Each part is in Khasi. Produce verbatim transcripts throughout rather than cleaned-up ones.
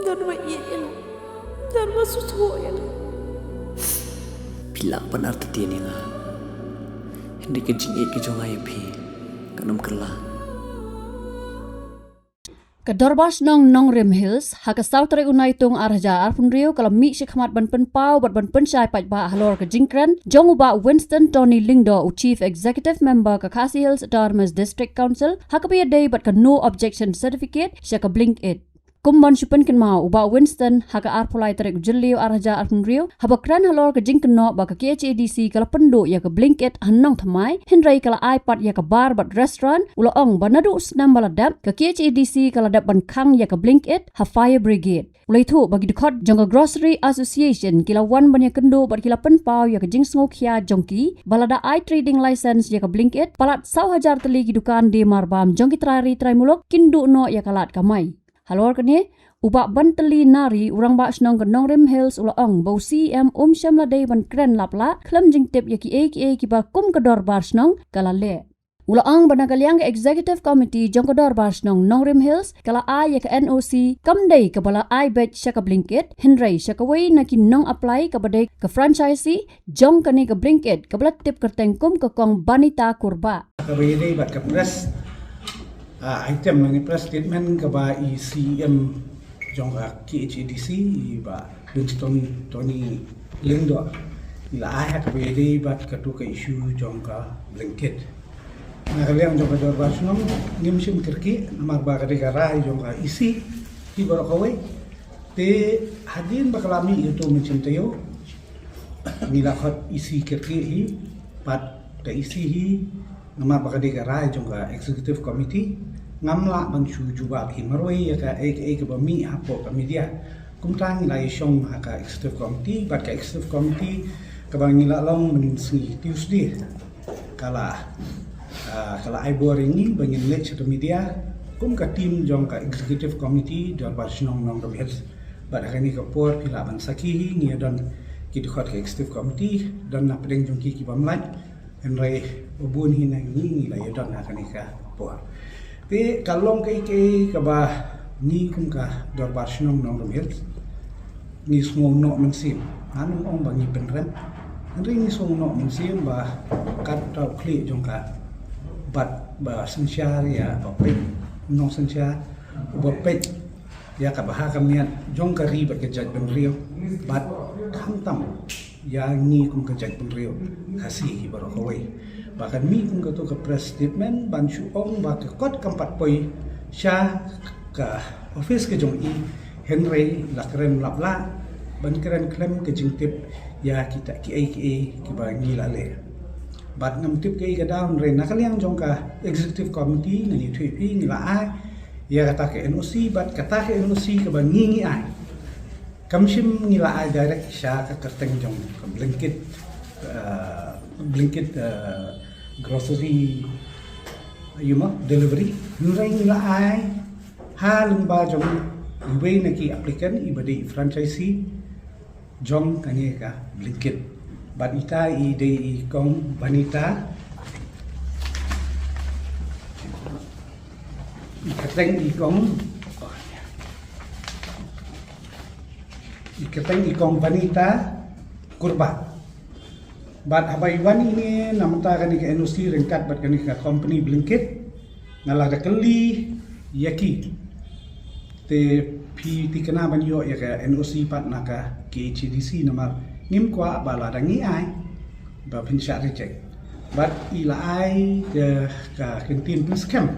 Don ba ïeit ïa nga. Don ba sngewthuh ïa nga. Phi lah ban artatien ïa nga. Hynrei ka jingïeit ka jong nga ïa phi kan ym kylla. Ka Dorbar Shnong Nongrim Hills ha ka saw tarik u Naitung ar hajar arphew hynriew ka la mih shakhmat ban pynpaw bad ban pynshai paidbah halor ka jingkren jong u Bah Winston Tony Lyngdoh, u Chief Executive Member ka Khasi Hills Autonomous District Council, ha kaba ïadei bad ka No Objection Certificate sha ka Blinkit. Kum ban shu pynkynmaw, u Bah Winston ha ka arphew lai tarik u Jylliew ar hajar arphew hynriew, haba kren halor ka jingkynnoh ba ka K H A D C ka la pynduh ïa ka Blinkit ha Nongthymmai, hynrei ka la ai pat ïa ka bar bad restaurant, u la ong ba naduh u snem ba la dep, ka K H A D C ka la dep ban khang ïa ka Blinkit ha Fire Brigade. U la ïathuh ba ki dkhot jong ka Grocery Association ki la wan ban ïakynduh bad ki la pynpaw ïa ka jingsngewkhia jong ki ba lada ai trading license ïa ka Blinkit, palat saw hajar tylli ki dukan die marbam jong ki trai ri trai muluk kin duh noh ïa ka lad kamai. Halor kane, u Bah Bantylli Nari, u Rangbah Shnong ka Nongrim Hills, u la ong ba u C E M um shym la dei ban kren lap lah khlem jingtip ïa kiei kiei kiba kum ka Dorbar Shnong ka la leh. U la ong ba na ka liang ka Executive Committee jong ka Dorbar Shnong Nongrim Hills ka la ai ïa ka N O C kam dei kaba la ai beit sha ka Blinkit, hynrei sha kawei na ki nong apply kaba dei ka franchisee jong kane ka Blinkit kaba la tip kyrteng kum ka Kong Banita Kurbah. Kaba ïadei bad ka press, ah, item lane press statement kaba i C E M jong ka K H A D C, i Bah Winston Tony Lyngdoh, i la ai ha kaba ïadei bad katu ka issue jong ka Blinkit. Na ka liang jong ka Dorbar Shnong ngim shym kyrkieh namar ba ka dei ka rai jong ka E C hi baroh kawei. Te hadien ba ka la mih ïa uto u mynsiem taïew, ngi la khot E C kyrkieh hi, bad ka E C hi, namar ba ka dei ka rai jong ka Executive Committee, ngam lah ban shu jubab hi marwei ïa kaei kaei kaba mih hapoh ka media. Kumta ngi la ïashong ha ka Executive Committee, bad ka Executive Committee kaba ngi la long mynsngi Tuesday, ka la, ah, ka la ai bor ïa ngi ba ngin leit sha ka media kum ka team jong ka Executive Committee Dorbar Shnong Nongrim Hills. Bad ha kane ka por phi lah ban sakhi hi, ngi ïadon ki dkhot ka Executive Committee, don na pdeng jong ki ki bym lait, hynrei ba bun hi na ngi ngi la ïadon ha kane ka por. Te ka long kaei kaei kaba ngi kum ka Dorbar Shnong Nongrim Hills ngi sngew noh mynsiem. Ngan ym ong ba ngi pynrem, hynrei ngi sngew noh mynsiem ba kat uta u khlieh jong ka bat ba synshar ïa ba peit, nongsynshar uba peit ïa ka bha ka miat jong ka ri bad ka jaitbynriew, bad khamtam ïa ngi kum ka jaitbynriew Khasi hi baroh kawei. Ba kan mih kum katu ka press statement ban shu ong ba ka kot kam pat poi sha ka office ka jong i, hynrei la kren lap lah ban kren khlem ka jingtip ïa kita kiei kiei kiba ngi la leh. Bad ngam tip kaei ka daw, hynrei na ka liang jong ka Executive Committee ngan ïathuh ïa phi, ngi la ai ïa kata ka N O C, bad kata ka N O C kaba ngi ngi ai, kam shym ngi la ai direct sha ka kyrteng jong ka Blinkit, eh, Blinkit, eh, grocery, you know, delivery. Hynrei ngi la ai ha lyngba jong iwei na ki applicant iba dei franchisee jong kane ka Blinkit. Bad ita i dei i Kong Banita. I kyrteng i Kong, i kyrteng i Kong Banita Kurbah. Bad haba i wan ine na mynta kane ka N O C ryngkat bad kane ka company Blinkit, nga la da kylli ïa ki. Te phi tikna ban ïoh ïa ka N O C pat na ka K H A D C, namar ngim kwah ba lada ngi ai ba phin shah reject. Bad i la ai ka, ka kyntien pynskhem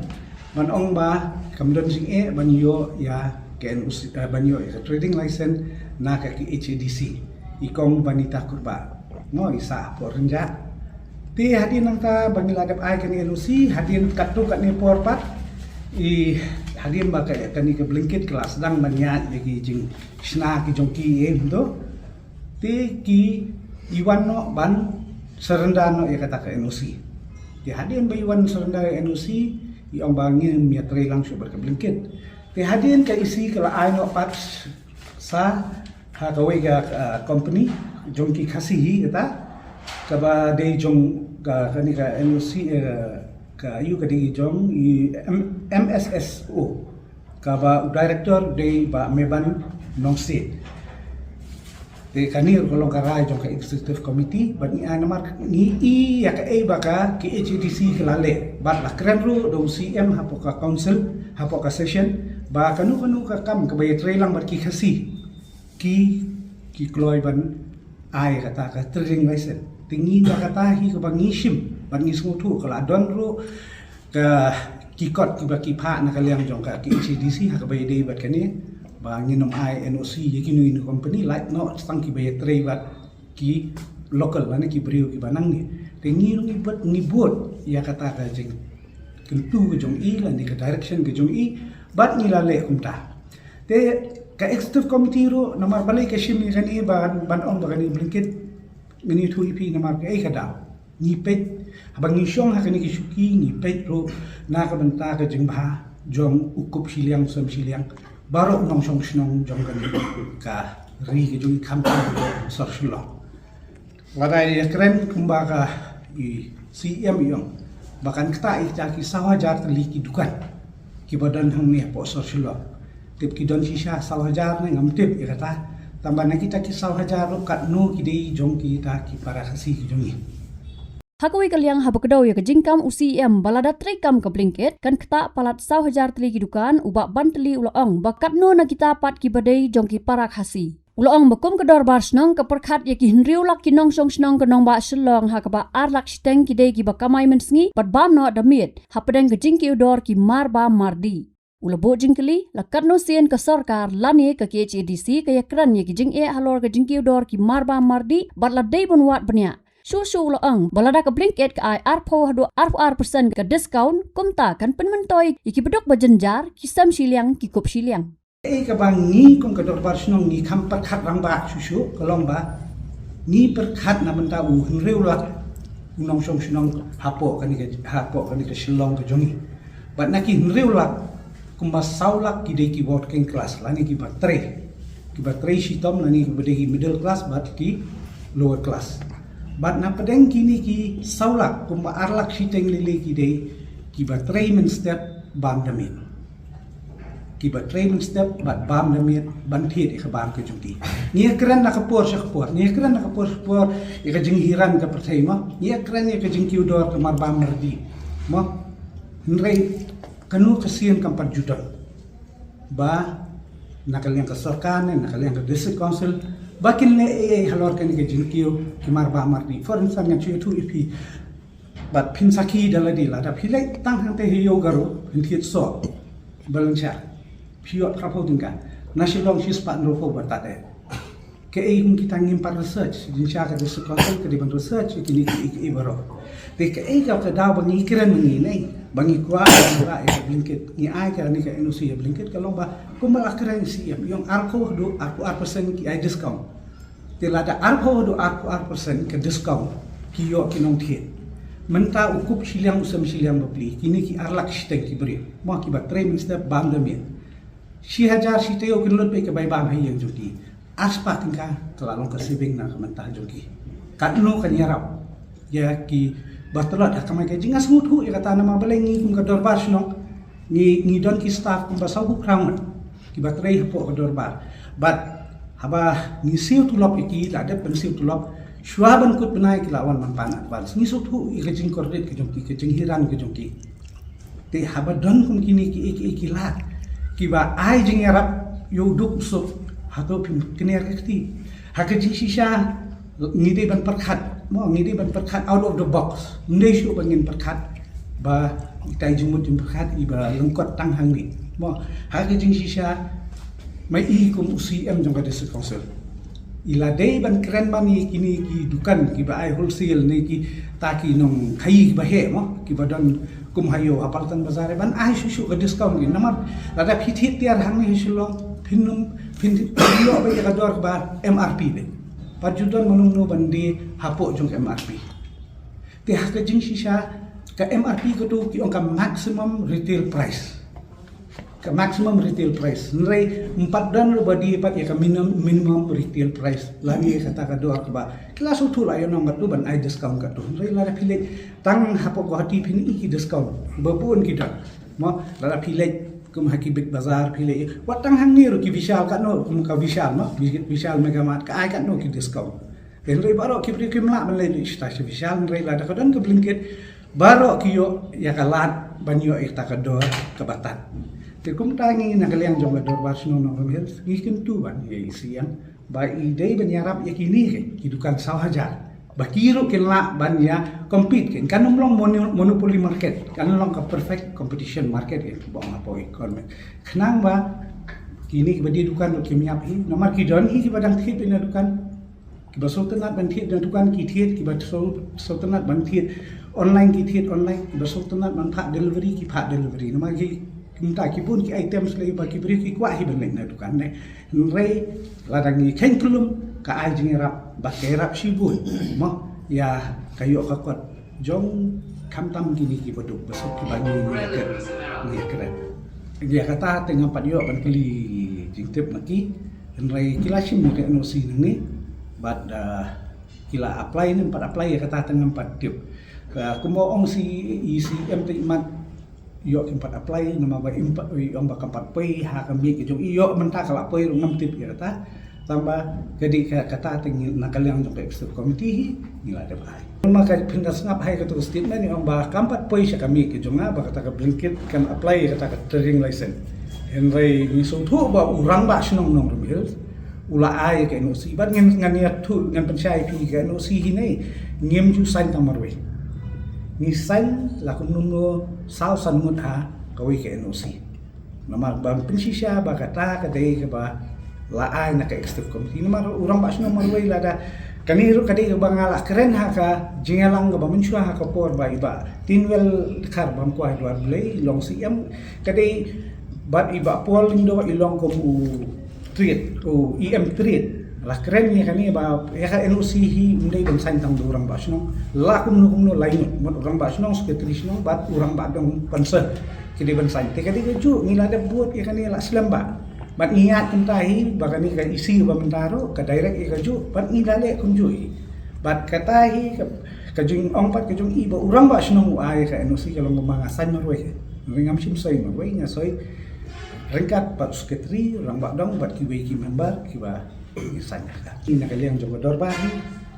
ban ong ba kam don jingeh ban ïoh ïa ka N O C, eh, ban ïoh ïa ka trading license na ka K H A D C, i Kong Banita Kurbah. Mo, i sah hapoh Rynjah. Te hadien nangta ba ngi la dep ai kane N O C, hadien katto katne por pat, i hadien ba ka, kane ka Blinkit ka la sdang ban ïaid ïa ki jingshna ki jong ki, eh, kumto. Te ki, i wan noh ban surrender noh ïa kata ka N O C. Te hadien ba i wan surrender ïa N O C, i ong ba ngim ïatrei lang shuh bad ka Blinkit. Te hadien ka E C ka la ai noh pat sa ha kawei ka, ah, company jong ki Khasi hi kata, kaba dei jong ka, kane ka N O C, eh, ka, ïoh ka dei jong i M-, M S S O. Kaba u director dei Bah Meban Nongsiej. Te kane ruh ka long ka rai jong ka executive committee, bad ngi ai namar ngi i ïa kaei ba ka K H A D C ka la leh, bad la kren ruh da u C M hapoh ka council, hapoh ka session, ba kano kano ka kam kaba ïatrei lang bad ki Khasi, ki, ki kloi ban ai kata ka trading license. Te ngi ba kata hi kaba ngi shim, bad ngi sngewthuh ka la don ruh ka, ki kot kiba ki phah na ka liang jong ka K H A D C ha kaba ïadei bad kane, ba ngin ym ai N O C ïa kino kino company, lait noh tang kiba ïatrei bad ki local lane ki briew kiba nangne. Te ngi ruh ngi bud, ngi bud ïa kata ka jingkyntu ka jong i lane ka direction ka jong i, bad ngi la leh kumta. Te ka executive committee ruh namar balei ka shim ïa kane ban, ban ong ba kane blinket, ngan ïathuh ïa phi namar kaei ka daw. Ngi peit, haba ngi shong ha kane ka shuki, ngi peit ruh na ka bynta ka jingbha jong u kup shiliang, u sem shiliang, baroh u nongshong shnong jong kane ka ri ka jong i, khamtam ka sor Shillong. Lada ïa kren kumba ka i C M i ong ba kan ktah ïa kita ki saw hajar tylli ki dukan kiba don hangne hapoh sor Shillong. Tip ki don shisha saw hajar ne ngam tip ïa kata. Tangba na kita ki saw hajar ruh katno ki dei jong kita ki para Khasi ki jong ngi. Ha kawei ka liang, haba kdew ïa ka jingkam u C M ba lada treikam ka blinket kan ktah palat saw hajar tylli ki dukan, u Bah Bantylli u la ong ba katno na kita pat kiba dei jong ki para Khasi. U la ong ba kum ka dorbar shnong ka pyrkhat ïa ki hynriew lak ki nongshong shnong ka nongbah Shillong, ha kaba ar lak shiteng ki dei kiba kamai mynsngi bad bam noh da miet hapdeng ka jingkiew dor ki marbam mardi. U la buh jingkylli, la katno sien ka sorkar lane ka K H A D C ka ïakren ïa ki jingeh halor ka jingkiew dor ki marbam mardi, bad la dei ban wad bniah. Shuh shuh u la ong ba lada ka blinket ka ai arphew haduh arphew ar percent ka discount, kumta kan pynmyntoi ïa kiba duk ba jynjar, ki sem shiliang, ki kup shiliang. Kaei kaba ngi kum ka dorbar shnong ngi kham pyrkhat rangbah shuh shuh ka long ba ngi pyrkhat na bynta u hynriew lak u nongshong shnong hapoh kane ka, hapoh kane ka Shillong ka jong ngi. Bad na ki hynriew lak, kumba saw lak ki dei ki working class lane kiba trei, kiba trei shitom lane kiba dei ki middle class bad ki lower class. Bad na pdeng kine ki saw lak, kumba ar lak shiteng lei lei ki dei kiba trei mynstep bam da miet. Kiba trei mynstep bad bam da miet ban thied ïa ka bam ka jong ki. Ngi ïakren na ka por sha ka por, ngi ïakren na ka por sha ka por ïa ka jinghiran ka pyrthei mo, ngi ïakren ïa ka jingkiew dor ka marbam mardi mo. Hynrei kano ka sien kam pat ju don ba na ka liang ka sorkar ne na ka liang ka district council ba kin leh ei ei halor kane ka jingkiew ki marbam mardi. For instance, ngan shu ïathuh ïa phi, bad phin sakhi da lade, lada phi leit tang hangtei ha Ïew Garo, phin thied soh, Balanchar, phi ïoh phra phew tyngka. Na Shillong shispah hynriewphew baht, eh. Kaei kum kita ngim pat research, jingshisha ka district council ka dei ban research ïa kine kiei kiei baroh. Te kaei ka, ka daw ba ngi kren ma ngi ne, ba ngi kwah, ba ngi kwah ïa ka blinket, ngi ai kane ka N O C ïa blinket, ka long ba kumba la kren C M, ïa arphew haduh arphew ar percent ki ai discount. Te lada arphew haduh arphew ar percent ka discount ki ïoh ki nongthied. Mynta u kup shiliang, u sem shiliang bapli, kine ki ar lak shiteng ki briew mo, kiba trei mynstep bam da miet. Shi hajar shi taïew kin lut beit ka bai bam ha ïing jong ki. Arspah tyngka ka la long ka saving na ka bynta jong ki. Katno kan ïarap ïa kiba tlot ha kamai ka jingïasngewthuh ïa kata, namar balei ngi kum ka dorbar shnong ngi, ngi don ki staff kumba sawphew phra ngut kiba trei hapoh ka dorbar. Bad haba ngi siew tulop ïa ki, la dep ban siew tulop, shuwa ban kut bnai ki la wan ban pan advance. Ngi sngewthuh ïa ka jingkordit ka jong ki, ka jinghiran ka jong ki. Te haba don kum kine kiei kiei ki lad kiba ai jingïarap ïa u duk u suk, hato phim kner ka kti? Ha ka jingshisha ngi dei ban pyrkhat mo, ngi dei ban pyrkhat out of the box. Ym dei shuh ba ngin pyrkhat ba itai jingmut jingpyrkhat iba lyngkot tang hangne mo. Ha ka jingshisha, ma i kum u C M jong ka district council, i la dei ban kren ban ïa kine ki dukan kiba ai wholesale ne kita ki nongkhaïi kiba heh mo, kiba don kum ha Ïew ha Paltan Bazar, ban ai shuh shuh ka discount ki. Namar lada phi thied tiar hangne ha Shillong, phin ym, phin, phin ïoh beit ïa ka dor kaba M R P beit. Pat ju don mano mano ban die hapoh jong ka M R P. Te ha ka jingshisha, ka M R P kato ki ong ka maximum retail price. Ka maximum retail price. Hynrei ym pat don ruh ba die pat ïa ka minimum, minimum retail price lane kata ka dor kaba ki la sngewthuh la ïa nong kato ban ai discount kato. Hynrei lada phi leit tang hapoh Guwahati phin i ki discount ba bun ki don mo. Lada phi leit Kum ha ki Big Bazaar phi leh, wat tang hangne ruh ki Vishal katno, kum ka Vishal ma, Vishal Mega Mart ka ai katno ki discount. Hynrei baroh ki briew kim lah ban leit sha Vishal, hynrei lada ka don ka Blinkit, baroh ki ïoh ïa ka lad ban ïoh ïa kata ka dor kaba tad. Te kumta ngi na ka liang jong ka Dorbar Shnong Nongrum Hills ngi kyntu ban ïa i C M ba i dei ban ïarap ïa kine ki, ki dukan saw hajar. Ba ki ruh kin lah ban ïa compete, kan ym long mono-, monopoly market, kan long ka perfect competition market, kan ba ong hapoh economy. Khnang ba kine kiba die dukan ruh kim ïap hi, namar ki don hi kiba dang thied na dukan. Kiba sngewtynnat ban thied na dukan ki thied, kiba sngewtynnat ban thied online ki thied online, kiba sngewtynnat ban phah delivery ki phah delivery. Namar ki, kumta ki bun ki items lei ba ki briew ki kwah hi ban leit na dukan ne. Hynrei lada ngi kheiñ khlem ka ai jingïarap bad ka ïarap shibun mo ïa ka ïoh ka kot jong khamtam kine kiba duk ba suk kiba ngi ngi kren, ngi kren. Ïa kata te ngam pat ïoh ban kylli jingtip na ki. Hynrei ki la shim ïa ka N O C nangne bad ki la apply ne em pat apply, ïa kata te ngam pat tip. Kumba ong si i C M te i mat ïoh kim pat apply, namar ba im pat ong ba kam pat poi ha ka miej ka jong i, ïoh mynta ka la poi ruh ngam tip ïa kata. Tang ba ka dei ka, kata te ngi na ka liang jong ka executive committee hi ngi la dep ai. Namar ka phin da sngap ha katu ka statement i ong ba kam pat poi sha ka miej ka jong nga ba kata ka Blinkit kan apply ïa kata ka trading license. Hynrei ngi sngewthuh ba u Rangbah Shnong Nongrum Hills u la ai ka N O C bad ngan, ngan ïathuh, ngan pynshai phi ka N O C hi ne ngim ju sign tang marwei. Ngi sign la kumno kumno saw san ngut ha kawei ka N O C. Namar ban pynshisha ba kata ka dei kaba la ai na ka executive committee. Namar u Rangbah Shnong marwei lada kane ruh ka dei kaba nga la kren ha ka jingïalang kaba mynshuwa ha ka por ba i Bah Tinwel Dkhar bam kwah Dwar Blei long C M, ka dei bad i Bah Paul Lyngdoh i long kum u Trade, u E M Trade. La kren ïa kane ba ïa ka N O C hi ym dei ban sign tang da u Rangbah Shnong. La kumno kumno lai ngut, mut u Rangbah Shnong, Secretary Shnong bad u Rangbah Dong Panse ki dei ban sign. Te ka dei kajuh, ngi la dep bud ïa kane la slem ba. Bad ngi ïaid kumta hi ba kane ka E C ba mynta ruh ka direct ïa kajuh bad ngi la leh kumjuh hi. Bad kata hi ka, ka jingong pat ka jong i ba u Rangbah Shnong u ai ka N O C ka long ba nga sign marwei. Ngam shym soi marwei, nga soi ryngkat bad Secretary, Rangbah Dong bad kiwei ki member kiba ngi sign ha ka. Ngi na ka liang jong ka dorbar hi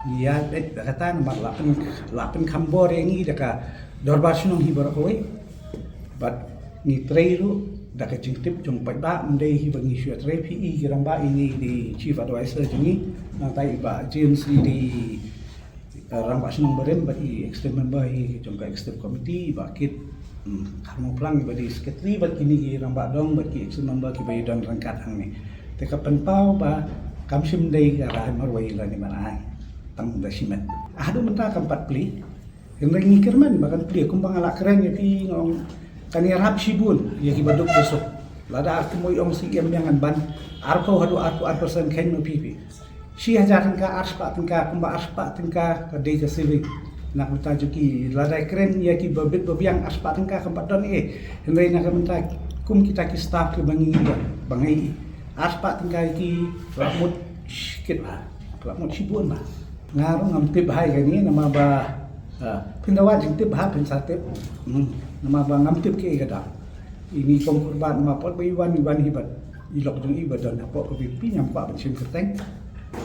ngi ïaid beit da kata namar la pyn, la pynkham bor ïa ngi da ka Dorbar Shnong hi baroh kawei. Bad ngi trei ruh da ka jingtip jong paidbah, ym dei hi ba ngi shu trei phi i ki rangbah, i ngi dei Chief Advisor jong ngi, nangta i Bah James i dei Rangbah Shnong barim bad i executive member hi jong ka executive committee, Bah Kit Kharmawphlang ba dei secretary bad kine ki Rangbah Dong bad ki executive member kiba ïadon ryngkat hangne. Te ka pynpaw ba kam shym dei ka rai marwei lane ban ai tang da shimet. Haduh mynta kam pat plie. Hynrei ngi kyrmen ba kan plie, kumba nga la kren ïa phi, nga ong kan ïarap shibun ïa kiba duk ba suk. Lada kumba i ong C M ïa ngan ban arphew haduh arphew ar percent kheiñ ma phi phi. Shi hajar tyngka, arspah tyngka, kumba arspah tyngka ka dei ka saving. Na ka bynta jong ki, lada kren ïa kiba bit ba biang, arspah tyngka kam pat don ei. Hynrei na ka bynta kum kita ki staff kiba ngi don, ba ngi arspah tyngka ïa ki, ka la mut shikit bha, ka la mut shibun bha. Nga ruh ngam tip bha ïa kane namar ba, phin da wad jingtip bha phin sa tip. Namar ba ngam tip kaei ka daw. Ini kong kurbat namar pat ba i wan, i wan hi bad i lok jong i ba don hapoh ka V P P, ngam kwah ban shim kyrteng,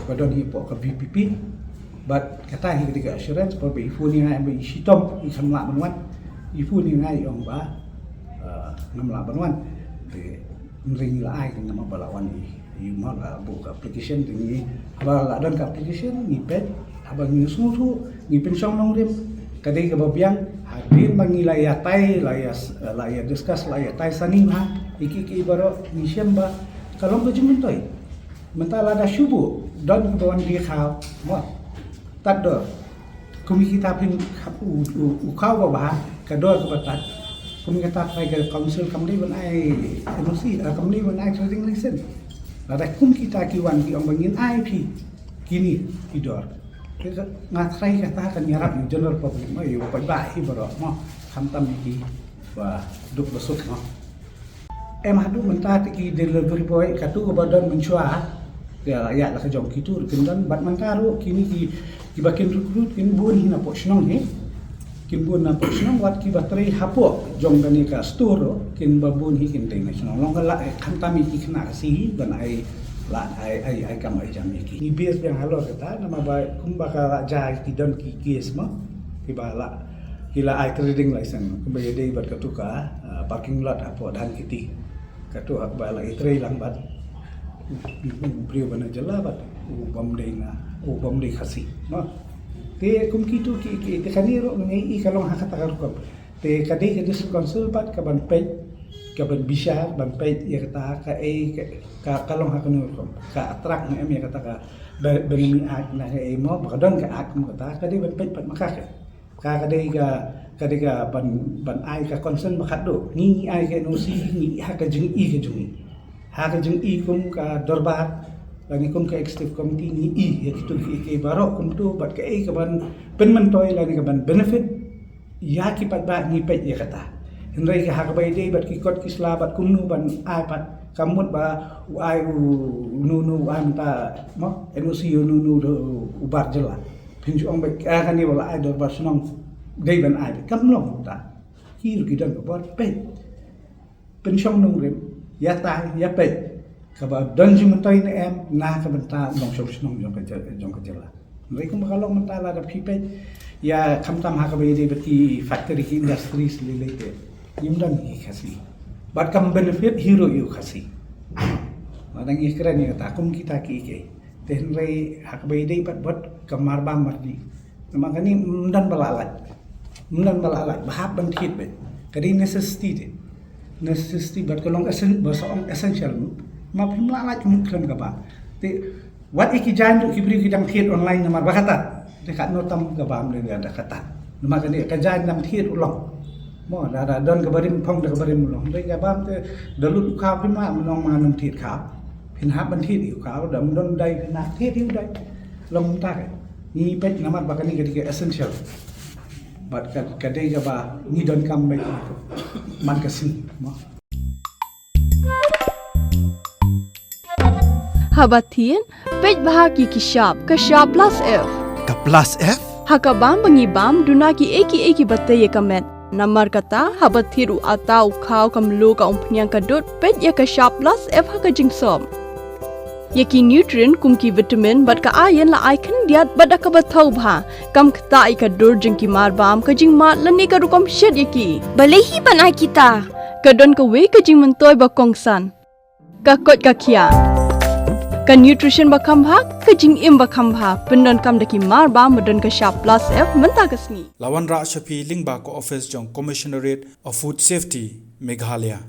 ba don hi hapoh ka V P P. Bad kata hi ka dei ka assurance, pat ba i phone ïa nga ba i shitom, i khlem lah ban wan. I phone ïa nga i ong ba ngam lah ban wan. Te hynrei ngi la ai, te namar ba la wan i, i ma la buh ka application, te ngi haba la don ka application ngi peit, haba ngi sngewthuh ngi pynshong nongrim. Ka dei kaba biang, hadien ba ngi la ïatai, la ïa, la ïa discuss, la ïatai sani bha ïa ki ki baroh, ngi shem ba ka long ka jingmyntoi. Mynta lada shu buh don kaba wan die khaw, mo, tad dor. Kum kita phin u, u, u khaw ba bha, ka dor kaba tad. Kum kita trai ka council kam dei ban ai N O C, kam dei ban ai trading license. Lada kum kita ki wan ki ong ba ngin ai phi kine ki dor. Nga trai kata kan ïarap ïa u general public mo, ïa u paidbah hi baroh mo, khamtam ïa kiba duk ba suk mo. Em haduh mynta te ki delivery boy katu kaba don mynshuwa, ïa la ka jong kitu ruh kin don, bad mynta ruh kine ki, kiba kin recruit kin bun hi napoh shnong hi. Kin bun na pok shnong wat ki ba trei hapoh jong kane ka store kin ba bun hi kin trei na shnong. Long ka la ai khamtam ïa ki khynnah Khasi ban ai la ai ai ai kam ai jam ïa ki. Ngi base biang halor kata namar ba kumba ka la jai ki don ki case mo ki ba la ki la ai trading license kumba ïadei bad katu ka, ah, parking lot hapoh Dhan Kiti. Katu hak ba la i trei lang bad u briew ba na jylla bad u bym dei na u bym dei Khasi. No. Te kum kitu ki ki te kani ro ngi i ka long ha kata ka rukom. Te ka dei ka district council bad ka ban peit ka ban bishar ban peit ïa kata ka ei ka ka long ha kanu rukom. Ka attract ne em ïa kata ka ba ba ni ai na ka ei mo ba ka don ka act mo kata ka dei ban peit pat ma ka ka. Ka ka dei ka ka dei ka ban ban ai ka concern ba khatduh. Ngi ai ka N O C ngi ha ka jing i ka jing i. Ha ka jing i kum ka dorbar lane kum ka executive committee ngi i ïa kitu ki ki baroh kumtu bad ka ei ka ban pynmyntoi lane ka ban benefit ïa ki paidbah ngi peit ïa kata. Hynrei ka ha ka ba ïadei bad ki kot ki sla bad kumno ban ai pat ka mut ba u ai u nu nu u ai mynta mo N O C u nu nu u bar jylla. Pynjong ba ka kane wala ai dorbar shnong dei ban ai kam long ta. Ki ruh ki don ka bor peit. Pynshong nongrim ïa tai ïa peit. Ka ba don jingmyntoi ne em na ka bynta nongshong shnong jong ka jylla jong ka jylla. Hynrei kumba ka long mynta lada phi peit ïa khamtam ha ka ba ïadei bad ki factory ki industries lei lei te. Ngim don hi Khasi. Bad kam benefit hi ruh ïa u Khasi. Lada ngi kren ïa kata kum kita ki ki. Te hynrei ha ka ba ïadei bad bad ka marbam mardi. Namar kane ym don ba la lait. Ym don ba la lait ba hap ban thied beit. Ka dei necessity te. Necessity bad ka long essen ba sa ong essential. Ma phim la lait kum khlem ka ba. Te wat i ki jaiñ ruh ki briew ki dang thied online namar ba kata. Te katno tam ka bam le da kata. Namar kane ka jaiñ dang thied u long. Mo da da don ka barim phong da ka barim u long. Dei ka bam te da lut u khaw phim la nong ma nong thied khaw. Phin hap ban thied ïa u khaw da ym don dei phin hap thied ïa u dei. Long ta ka. Ngi peit namar ba kane ka dei ka essential. Bad ka ka dei ka ba ngi don kam beit man ka sngi. Mo. Haba thied peit bha ki ki shap ka shap plus F. Ka plus F? Ha ka bam ba ngi bam duna ki ei ki ei ki ba te ïa ka met. Namar kata haba thied u ata u khaw ka mluh ka umphniang ka dud peit ïa ka shap plus F ha ka jingsop. Ïa ki nutrient kum ki vitamin bad ka iron la ai khyndiat bad da ka ba thaw bha. Kam ktah ïa ka dur jong ki marbam ka jingmad lane ka rukom shet ïa ki. Balei hi ban ai kita? Ka don kawei ka jingmyntoi ba kongsan. Ka koit ka khiah. Ka nutrition ba kham bha, ka jingim ba kham bha. Pyndonkam da ki marbam ba don ka shap plus F mynta ka sngi. La wanrah sha phi lyngba ka office jong Commissionerate of Food Safety, Meghalaya.